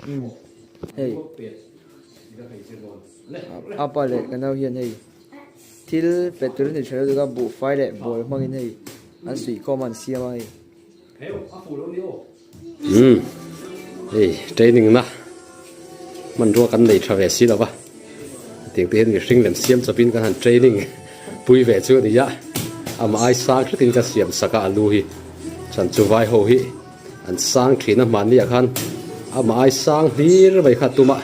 Hei apa leh ka nau hian hei thil pe tur ni tha lutuk a buhfai leh ball hmangin hei an suih khawm a an siam a hei. Umm hei training na hmanrua kan nei tha ve si lo va hetiang te hian mihring lem siam chawpin kan han training pui ve chu a ni a amah ai sang hretin ka siam sak a alu hi chhan chu vai ho hi an sang thin a hmanni ah khan amah ai sang hlir mai kha a tum a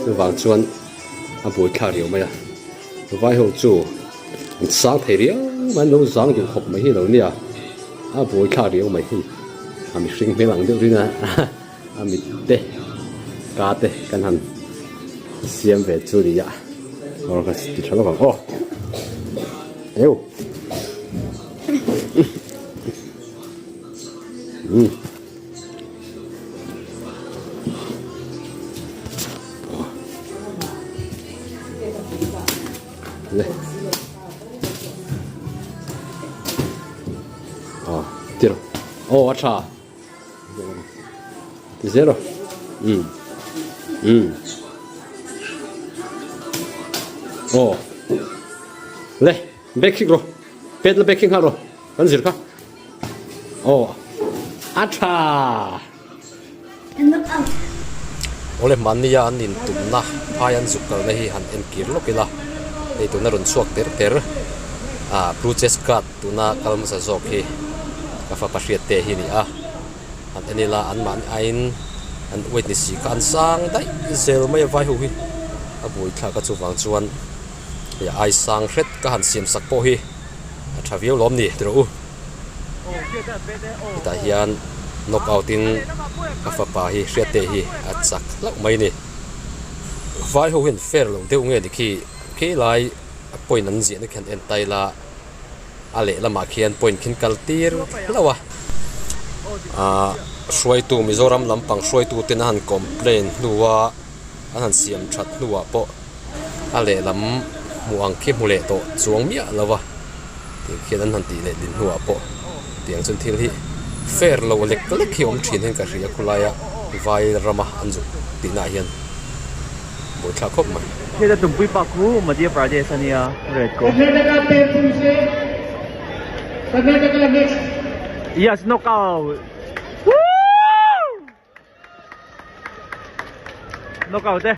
chuvang chuan a bui thlak riau mai a vai ho chu an sang thei riau mai an lo zang duh khawp mai hi a lo nia a bui thlak riau mai hi a mihring hmel ang deuh rin a a mit te ka te kan han siam ve chu ni a aw ka ti tha lawk ang aw eu. Umm. Le. Aw, ti rawh. Aw, a tha. Ti zel rawh. Umm. Umm. Aw. Le, bag khik rawh. Pet la bag khik nghal rawh. Kan zir kha. Aw a tha. Awle hmannia an intumna phai an zuk kalna hi han enkir lawk ila hei tuna rawn chhuak ter ter ah blue chest card tuna kal hmasa zawk hi ka fapa hriat te hi a ni a han en ila anmahni aiin an weight ni si kha an sang daih zel mai a vai ho hi a buaithlak a chuvang chuan hei ai sang hret ka han siam sak pawh hi. A tha viau lawm ni tiraw u. Hetah hian knock out in ka fapa hi Hriatte hi a chak hlauh mai a ni. Vai ho hian fair lo deuh nge ni khi khi lai a point an ziahna khi an en ta ila a lehlamah khian point khin kal tir hlauh a. Ahh hruaitu Mizoram lampang hruaitu ten a han complain hnua an han siam that hnuah pawh a lehlam hmuh ang khi hmu leh tawh chuang miah lo va tih khian an han tih leh din hnuah pawh tiang chuan thil hi fair lo lek lek hi awm thin hian ka hria khawlaia vai rama an zuk tihna ah hian buaithlak khawp mai. Heta tumpui pa khu Madhya Pradesh a nia red ko. Yes knockout. Woo! Knockout e.